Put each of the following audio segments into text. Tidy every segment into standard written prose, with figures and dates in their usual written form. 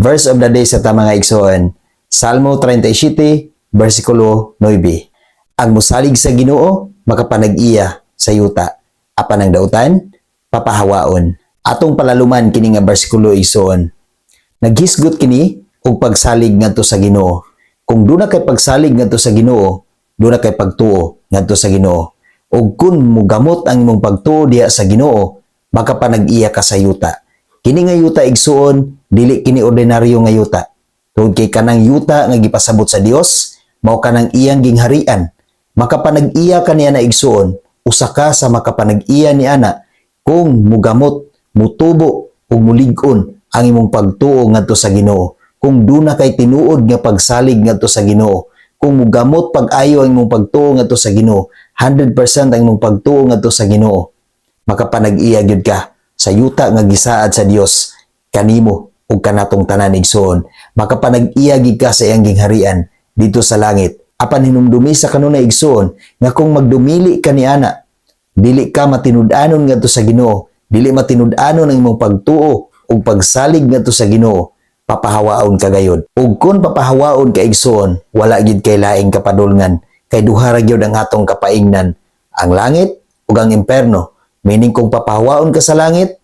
Verse of the day sa ta, mga igsoon, Salmo 37, versikulo 9. Ang musalig sa Ginoo makapanag-iya sa yuta, apan ang dautan papahawaon. Atong palaluman kini nga bersikulo, igsoon. Naghisgot kini og pagsalig ngadto sa Ginoo. Kung duna kay pagsalig ngadto sa Ginoo, duna kay pagtuo ngadto sa Ginoo. Ug kung mugamot ang imong pagtuo diha sa Ginoo, makapanag-iya ka sa yuta. Kini nga yuta, igsuon, dili kini ordinaryo nga yuta. Tungod kay kanang yuta nga gipasabot sa Dios, mao kanang iyang gingharian. Makapanag-iya ka niya na, igsuon, usa ka sa makapanag-iya ni ana kung mugamot, mutubo ug mulig-on ang imong pagtuo ngadto sa Ginoo. Kung duna kay tinuod nga pagsalig ngadto sa Ginoo, kung mugamot pag-ayo ang imong pagtuo ngadto sa Ginoo, 100% ang imong pagtuo ngadto sa Ginoo, makapanag-iya gyud ka sa yuta nga gisaad sa Dios kanimo ug kanatong tanan, igsoon. Makapanag-iya gyud ka sa iyang gingharian dito sa langit. Apan hinumdumi sa kanunay, igsoon, nga kung magdumili ka ni ana, dili ka matinud-anon ngadto sa Ginoo, dili matinud-anon ang imong pagtuo ug pagsalig ngadto sa Ginoo, papahawaon ka gayod. Ug kung papahawaon ka, igsoon, wala gyud kay laing kapadulngan, kay duha ra gyud ang atong kapaingnan, ang langit ug ang imperno. Meaning, kung papahawaon ka sa langit,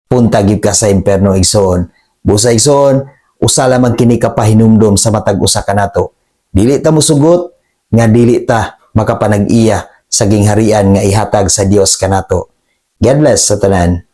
punta gyud ka sa imperno, igsoon. Busa, igsoon, usa lamang kini ka pahinumdom sa matag usa kanato. Dili ta musugot nga dili ta makapanag-iya sa gingharian nga ihatag sa Dios kanato. God bless sa tanan.